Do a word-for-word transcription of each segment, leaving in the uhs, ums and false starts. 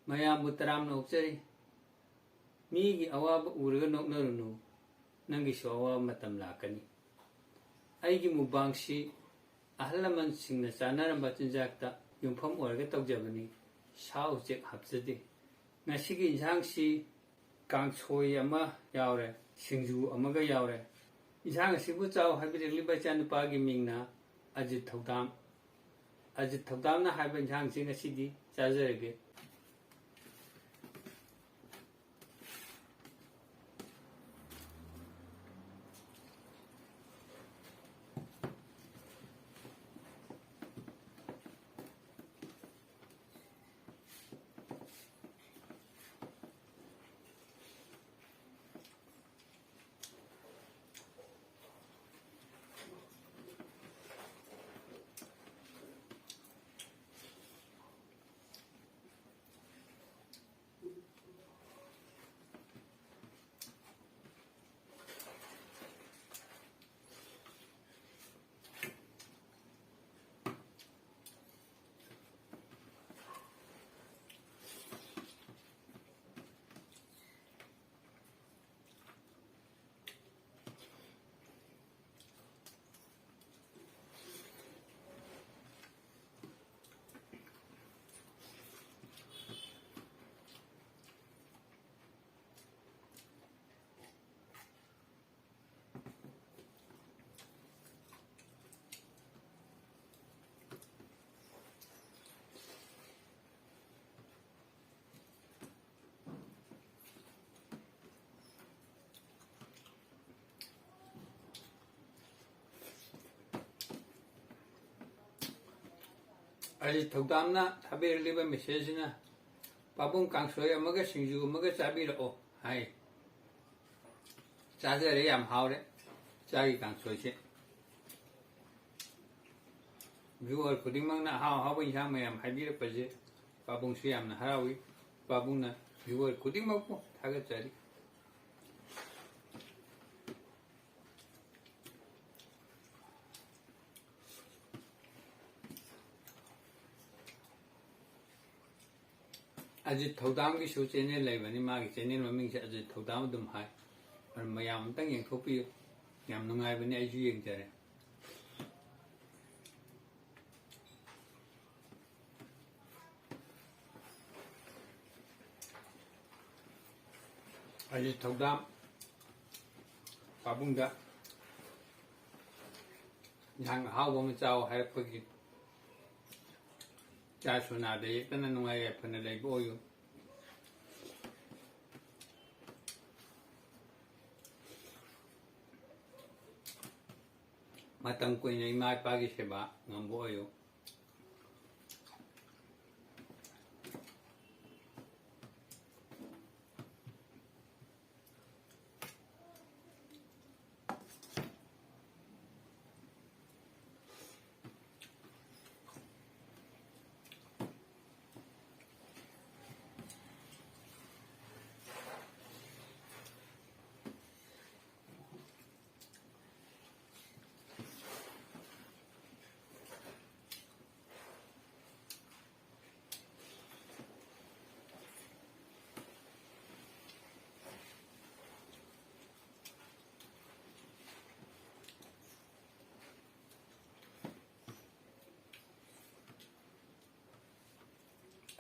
ꯃꯌꯥꯝꯕꯨ ꯇꯔꯥꯝꯅ ꯑꯣꯛꯆꯔꯤ꯫ ꯃꯤꯒꯤ ꯑꯋꯥꯕ ꯎꯔꯒ ꯅꯣꯛꯅꯔꯨꯅꯨ, ꯅꯪꯒꯤꯁꯨ ꯑꯋꯥꯕ ꯃꯇꯝ ꯂꯥꯛꯀꯅꯤ꯫ ꯑꯩꯒꯤ ꯃꯨꯛꯕꯥꯡꯁꯤ ꯑꯍꯜ ꯂꯃꯟꯁꯤꯡꯅ ꯆꯥꯅꯔꯝꯕ ꯆꯤꯟꯖꯥꯛꯇ ꯌꯨꯝꯐꯝ ꯑꯣꯏꯔꯒ ꯇꯧꯖꯕꯅꯤ, ꯁꯥ ꯎꯆꯦꯛ ꯍꯥꯞꯆꯗꯦ꯫ ꯉꯁꯤꯒꯤ ꯏꯟꯁꯥꯡꯁꯤ ꯀꯥꯡꯁꯣꯏ ꯑꯃ ꯌꯥꯎꯔꯦ, ꯁꯤꯡꯖꯨ ꯑꯃꯒ ꯌꯥꯎꯔꯦ꯫ ꯏꯟꯁꯥꯡ ꯑꯁꯤꯕꯨ ꯆꯥꯎ ꯍꯥꯏꯕꯤꯔꯛꯂꯤꯕ ꯏꯆꯥꯅꯨꯄꯥꯒꯤ ꯃꯤꯡꯅ ꯑꯖꯤꯠ ꯊꯧꯗꯥꯝ꯫ ꯑꯖꯤꯠ ꯊꯧꯗꯥꯝꯅ ꯍꯥꯏꯕ ꯏꯟꯁꯥꯡꯁꯤ ꯉꯁꯤꯗꯤ ꯆꯥꯖꯔꯒꯦ꯫ ꯑꯩ ꯊꯧꯗꯥꯝꯅ ꯊꯥꯕꯤꯔꯛꯂꯤꯕ ꯃꯦꯁꯦꯖꯁꯤꯅ, "ꯄꯥꯕꯨꯡ, ꯀꯥꯡꯁꯣꯏ ꯑꯃꯒ ꯁꯤꯡꯖꯨ ꯑꯃꯒ ꯆꯥꯕꯤꯔꯛꯑꯣ" ꯍꯥꯏ꯫ ꯆꯥꯖꯔꯦ, ꯌꯥꯝ ꯍꯥꯎꯔꯦ ꯆꯥꯒꯤ ꯀꯥꯡꯁꯣꯏꯁꯦ꯫ ꯚ꯭ꯌꯨꯋꯔ ꯈꯨꯗꯤꯡꯃꯛꯅ ꯑꯍꯥꯎ ꯑꯍꯥꯎꯕ ꯏꯟꯁꯥꯡ ꯃꯌꯥꯝ ꯍꯥꯏꯕꯤꯔꯛꯄꯁꯦ ꯄꯥꯕꯨꯡꯁꯨ ꯌꯥꯝꯅ ꯍꯔꯥꯎꯏ꯫ ꯄꯥꯕꯨꯡꯅ ꯚ꯭ꯌꯨꯋꯔ ꯈꯨꯗꯤꯡꯃꯛꯄꯨ ꯊꯥꯒꯠꯆꯔꯤ꯫ ꯑꯖꯤꯠ ꯊꯧꯗꯥꯝꯒꯤꯁꯨ ꯆꯦꯅꯦꯜ ꯂꯩꯕꯅꯤ, ꯃꯥꯒꯤ ꯆꯦꯅꯦꯜ ꯃꯃꯤꯡꯁꯦ ꯑꯖꯤꯠ ꯊꯧꯗꯥꯝ ꯑꯗꯨꯝ ꯍꯥꯏ꯫ ꯑꯗꯨ ꯃꯌꯥꯝ ꯑꯝꯇꯪ ꯌꯦꯡꯊꯣꯛꯄꯤꯌꯨ, ꯌꯥꯝ ꯅꯨꯡꯉꯥꯏꯕꯅꯤ, ꯑꯩꯁꯨ ꯌꯦꯡꯖꯔꯦ꯫ ꯑꯖꯤꯠ ꯊꯧꯗꯥꯝ ꯄꯥꯕꯨꯡꯗ ꯏꯟꯁꯥꯡ ꯑꯍꯥꯎꯕ ꯑꯃ ꯆꯥꯎ ꯍꯥꯏꯔꯛꯄꯒꯤ ꯆꯥꯁꯨ ꯅꯥꯗ ꯌꯦꯛꯇꯅ ꯅꯨꯡꯉꯥꯏ ꯌꯥꯏꯐꯅ ꯂꯩꯕ ꯑꯣꯏꯌꯨ꯫ ꯃꯇꯝ ꯀꯨꯏꯅ ꯏꯃꯥ ꯏꯄꯥꯒꯤ ꯁꯦꯕꯥ ꯉꯝꯕ ꯑꯣꯏꯌꯨ꯫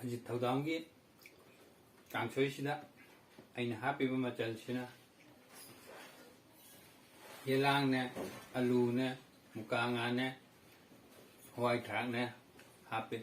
ꯑꯖꯤꯠ ꯊꯧꯗꯥꯝꯒꯤ ꯀꯥꯡꯁꯣꯏꯁꯤꯗ ꯑꯩꯅ ꯍꯥꯞꯄꯤꯕ ꯃꯆꯜꯁꯤꯅ ꯌꯦꯂꯥꯡꯅꯦ, ꯑꯂꯨꯅꯦ, ꯃꯨꯀꯥ ꯉꯥꯅꯦ, ꯍꯋꯥꯏ ꯊ꯭ꯔꯥꯛꯅꯦ ꯍꯥꯞꯄꯤ꯫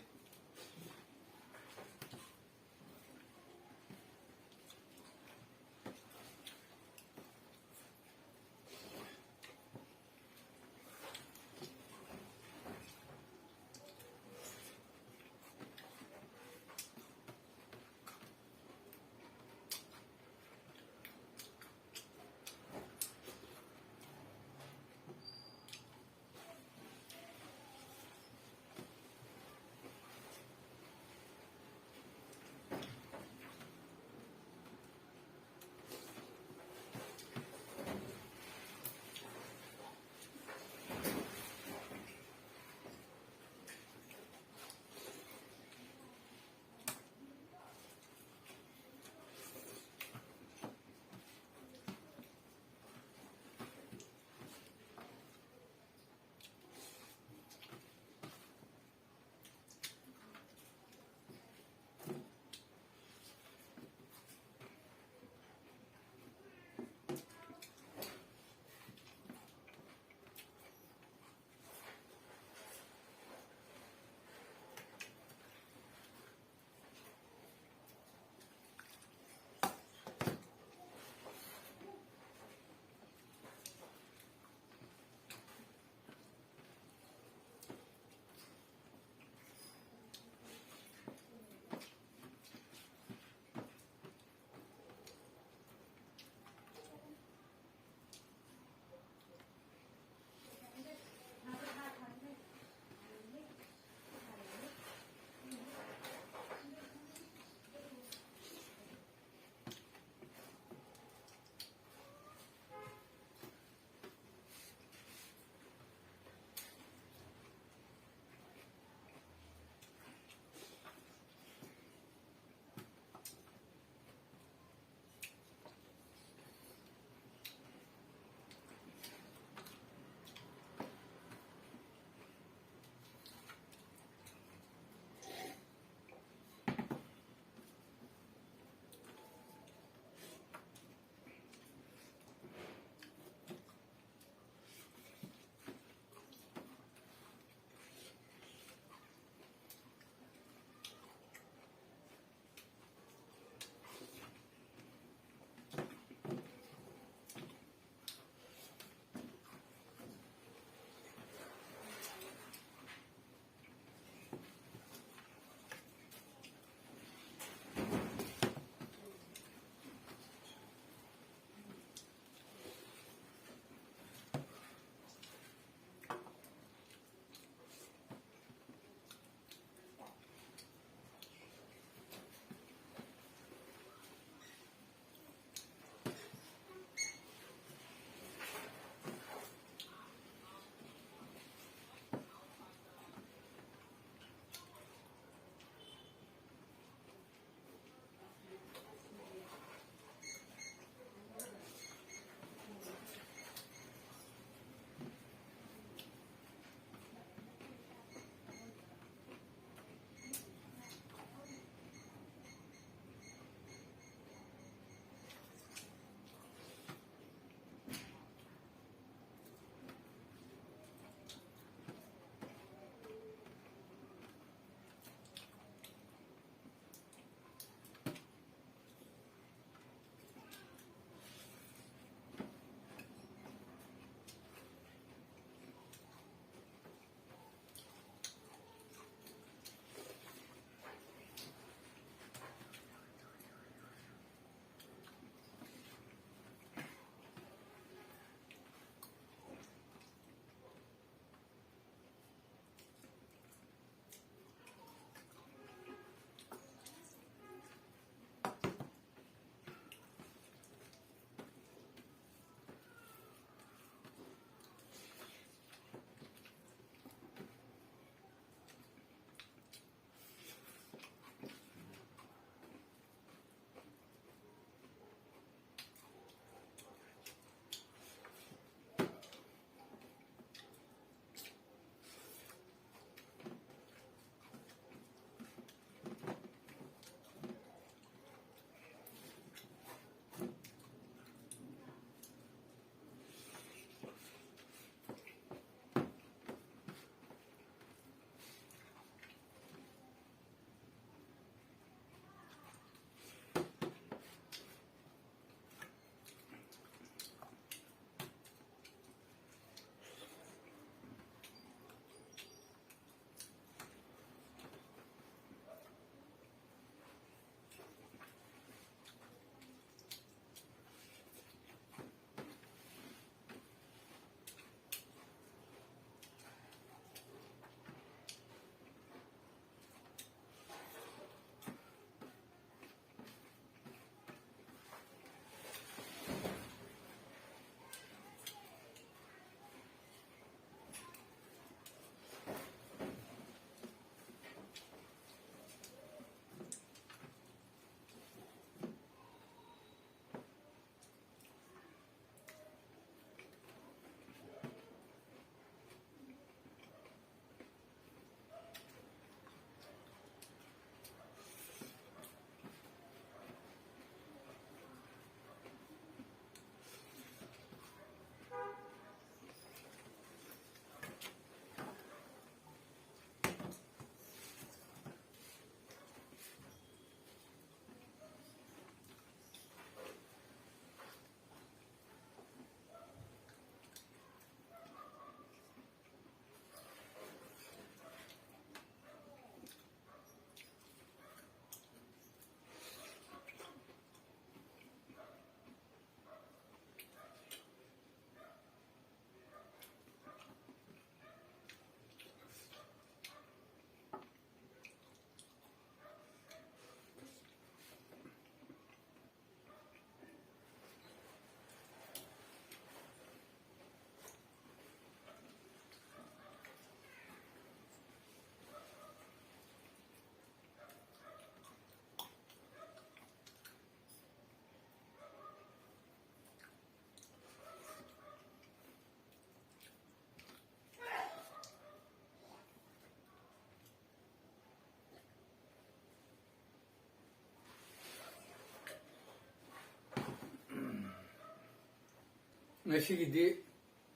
ꯉꯁꯤꯒꯤꯗꯤ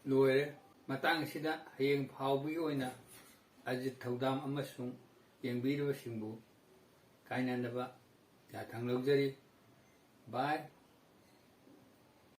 ꯂꯣꯏꯔꯦ꯫ ꯃꯇꯥꯡ ꯑꯁꯤꯗ ꯍꯌꯦꯡ ꯐꯥꯎꯕꯒꯤ ꯑꯣꯏꯅ ꯑꯖꯤꯠ ꯊꯧꯗꯥꯝ ꯑꯃꯁꯨꯡ ꯌꯦꯡꯕꯤꯔꯤꯕꯁꯤꯡꯕꯨ ꯀꯥꯏꯅꯅꯕ ꯌꯥꯊꯪ ꯂꯧꯖꯔꯤ꯫ Bye꯫